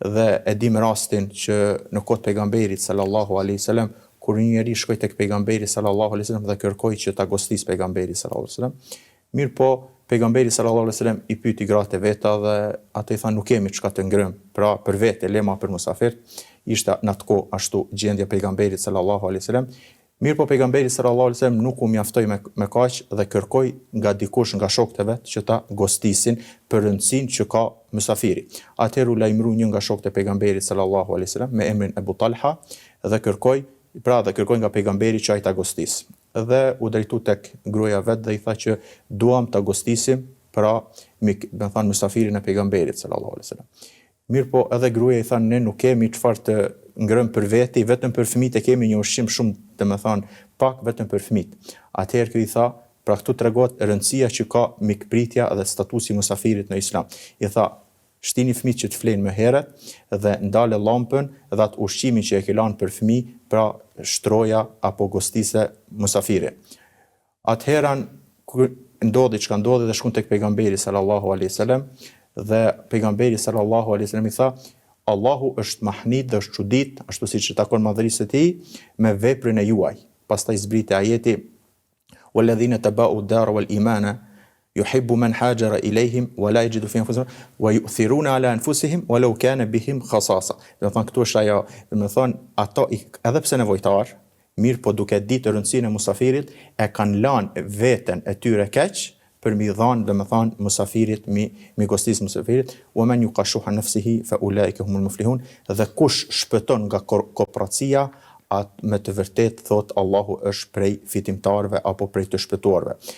Dhe e dimë rastin që në kohë të pejgamberit sallallahu alejhi selam kur një njeri shkoi tek pejgamberi sallallahu alejhi selam dhe kërkoi që ta gostisë pejgamberi sallallahu alejhi selam. Mirëpo pejgamberi sallallahu alejhi selam i pyeti gratë e veta dhe ato i thanë nuk kemi çka të ngrëmë, pra për vete, le ma për musafirët. Ishte në atë kohë ashtu gjendja e pejgamberit sallallahu alejhi selam. Mirëpo Pejgamberi sallallahu alejhi ve sellem nuk u mjaftoi me me kaq dhe kërkoi nga dikush nga shokët e vet që ta gostisin për rëndësinë që ka mysafiri. Atëherë u lajmëru një nga shokët e Pejgamberit sallallahu alejhi ve sellem me emrin Ebu Talha dhe kërkoi pra dhe kërkoi nga Pejgamberi që ai ta gostisë. Dhe u drejtu tek gruaja vet dhe i tha që duam ta gostisim pra mik, domethënë mysafirin e Pejgamberit sallallahu alejhi ve sellem. Mirëpo edhe gruaja i tha ne nuk kemi çfarë të ngrëmë për veti, vetëm për fëmijët e kemi një ushqim shumë, domethënë pak vetëm për fëmijët. Atëherë kjo i tha, pra këtu tregohet rëndësia që ka mikpritja dhe statusi i musafirit në Islam. I tha, shtini fëmijët që të flejnë më herët dhe ndale llampën dhe atë ushqimin që e ke lanë për fëmijë, pra shtroja apo gostise musafirin. Atëherë kur ndodhi çka ndodhi dhe shkun tek pejgamberi sallallahu alaihi wasallam dhe pejgamberi sallallahu alaihi wasallam i tha Allahu është mahnit dhe është çudit, ashtu siç i takon madhërisë së tij, me veprën e juaj. Pastaj zbriti ajeti Walladhina tabau ad-dara wal imana yuhibbu man hajara ilayhim wa la yajidu fi anfusihim wa yu'thiruna ala anfusihim walau kana bihim khasasa. Domethënë këtu është ajo, domethënë ato edhe pse nevojtar, Mirëpo duke ditë rëndësinë e musafirit e kanë lanë veten e tyre keq për mi dhanë domethënë musafirit mi mi gostis musafirit wa men yuqa shuha nefsihi fe ulaike humul muflihun dhe kush shpëton nga koprracia atë me të vërtetë thotë Allahu është prej fitimtarëve apo prej të shpëtuarve.